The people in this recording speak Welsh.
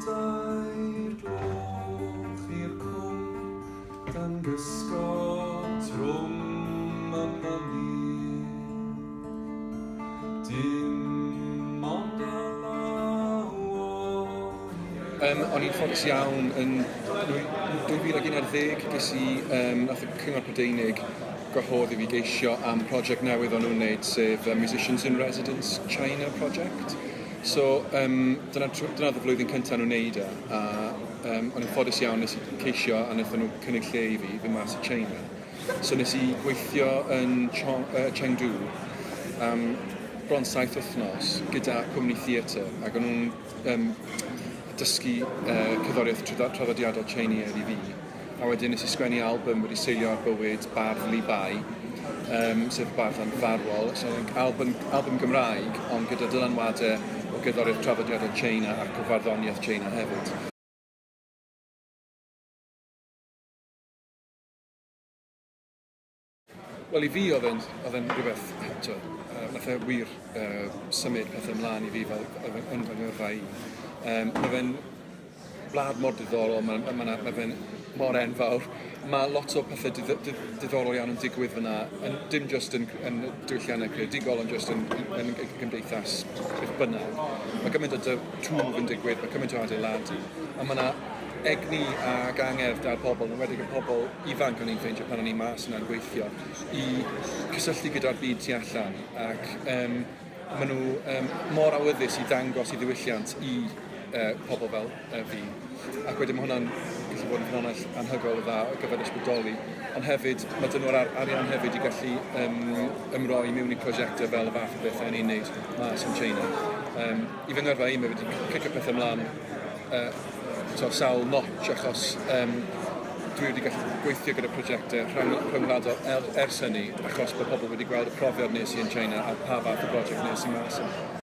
2 gloch i'r cwm, dan gysgod trwm y mynydd. Dim ond alawon. O'n i'n ffodus iawn yn 2011 ges i, nath y Cyngor Prydeinig gwahodd i fi geisio am prosiect newydd o'n nhw'n wneud, sef Musicians in Residence China Project. So, dyna oedd y flwyddyn cyntaf nhw'n wneud e, a o'n i'n ffodus iawn, nes i ceisio a wnaethon nhw cynnig lle i fi fynd mas i China. So nes i gweithio yn Chengdu am bron 7 wythnos gyda cwmni theatr, ac o'n nhw'n dysgu cerddoriaeth traddodiadol Chinese i fi. A wedyn nes i sgwennu album wedi seilio ar bywyd bardd Li Bai, sef bardd anfarwol. So album Gymraeg, ond gyda dylanwadau o gerddoriaeth traddodiadol China ac o farddoniaeth China hefyd. Wel, i fi oedd e'n rhywbeth, eto, nath e wir symud pethau ymlaen i fi fel yn fy ngyrfa i. Mae fe'n wlad mor diddorol, ma fe'n mor enfawr. Mae lot o pethau diddorol iawn yn digwydd fyna, dim just yn diwylliannau creadigol, ond just yn gymdeithas beth bynnag. Mae gymaint o twf yn digwydd, mae gymaint o adeiladu, a mae yna egni ac angerdd da'r pobl, yn enwedig y pobl ifanc o'n i'n ffeindio pan o'n i'n mas yna'n gweithio, i cysylltu gyda'r byd tu allan, ac maen nhw mor awyddus i ddangos i ddiwylliant i pobl fel fi. Ac wedyn mae hwnna'n gallu bod yn ffynhonnell anhygoel o dda ar gyfer ysbrydoli. Ond hefyd, mae dyn nhw'r arian hefyd i gallu ymroi mewn i prosiectau fel y fath o bethau ni'n neud mas yn China. I fy ngyrfa i, mae wedi cicio pethau ymlaen so, sawl notch achos dwi wedi gallu gweithio gyda prosiectau rhyngwladol ers hynny achos bod pobl wedi gweld y profiad nes i yn China a pa fath o brosiect nes i mas yna.